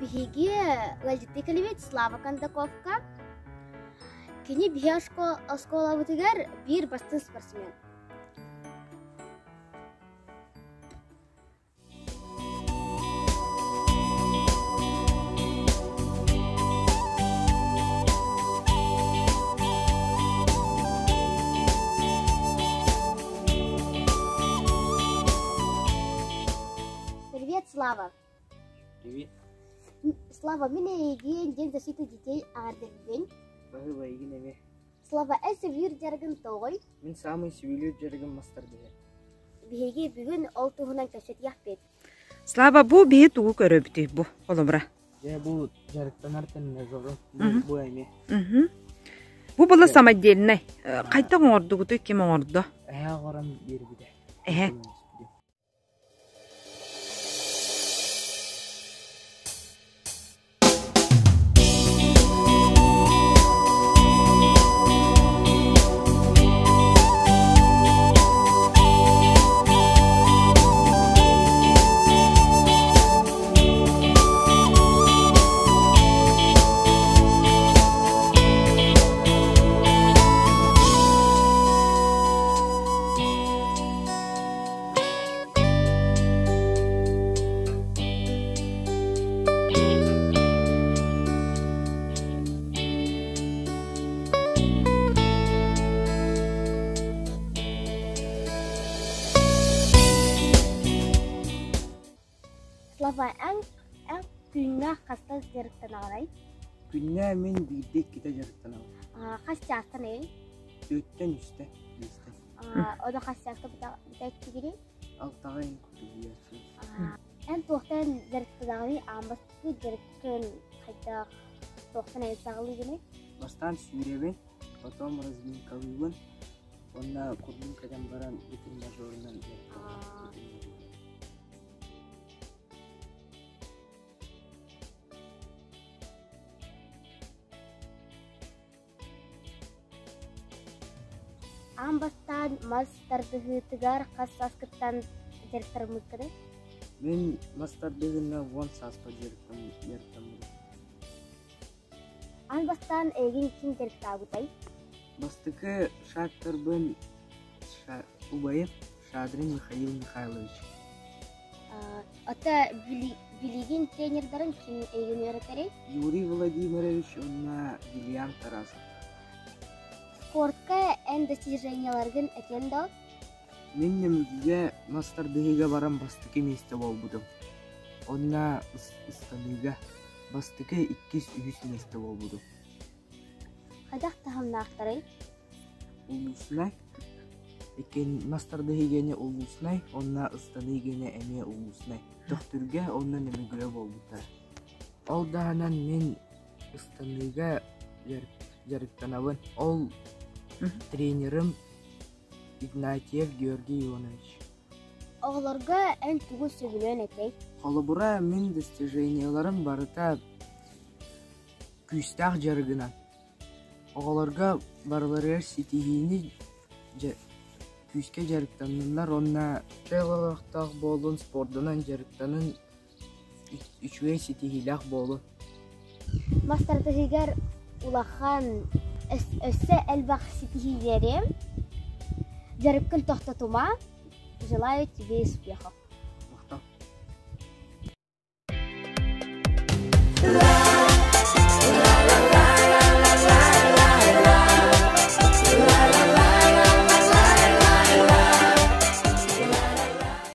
Биһиги ыалдьыттыы кэлибит Слава Кондаковка. Кини биһи оскуолабытыгар биир бастыҥ спортсмен. Привет, Слава! Привет. Слава, мин эйигин День защиты детей аҕардырбын. Баһыыба эйигин эмиэ. Слава, эн сөбүлүүр дьарыгын тоҕой? Мин саамай сөбүлүүр дьарыгым мас тардыһар. Биһиги бүгүн ол туһунан кэпсэтиэхпит. Слава, бу биһи тугу көрөбүтүй бу холобура? Дьэ бу дьарыктанар тренажерым бу эмиэ. Бу была самодельный. Хайдах оҥордугутуй ким оҥордо? Эһээ оҥорон биэрбитэ. Эһээ. Слава, эн эн күҥҥэ хаста дьарыктанаҕыный? Күннэ мин биирдэ иккитэ дьарыктанабын. Хас чаастан эй? Төрттэн үстэ, биэстэн. Ону хас чааска бүтээччигиний? Алтаҕа ин кутуйуоччу. Эн туохтан дьарыктанаҕыный? Аан бастакы дьарыккын хайдах туохтан эн саҕалыыгыный? Бастаан сүүрэбин, потом разминкалыыбын, уонна курдун кэтэн баран бүтүн мажорунан дьарыктанабын. Аан бастаан мас тардыһыытыгар хас сааскыттан дьарыктаммыккыный? Мин мас тардыһыына уон сааспар дьарыктаммытым. Аан бастаан эйигин ким дьарыктаабытай? Бастакы шагтарбын убайым Шадрин Михаил Михайлович. Ата билигин тренердарын ким эйигин үөрэтэрий? Юрий Владимирович уонна Вильям Тарасов. Спортка эн достиженияларгын этиэн да? Мин Нөмүгүгэ мас тардыһыыга баран бастакы миэстэ буолбутум. Онно ыстаныыга бастакы, иккис, үһүс миэстэ буолбутум. Хайдах таһымнаахтарый? Улууснай. Иккин мас тардыһыы гиэнэ улууснай, уонна ыстаныы гиэнэ эмиэ улууснай. Төхтүргэ уонна Нөмүгүгэ буолбуттар. Ол даһанан мин ыстаныыга дьарыктанабын. Ол тренерым Игнатьев Георгий Ионович. Оҕолорго эн тугу сөбүлүөн этэй? Холобура, мин достижениеларым барыта күүстээх дьарыгынан. Оҕолорго барыларыгар ситиһиини күүскэ дьарыктанныннар уонна чөл олохтоох буолун, спордунан дьарыктанын үчүгэй ситиһиилээх буолун. Мас тардыһыыгар улахан өссө элбэх ситиһиилэри дьарыккын тохтотума. Желаю тебе успехов.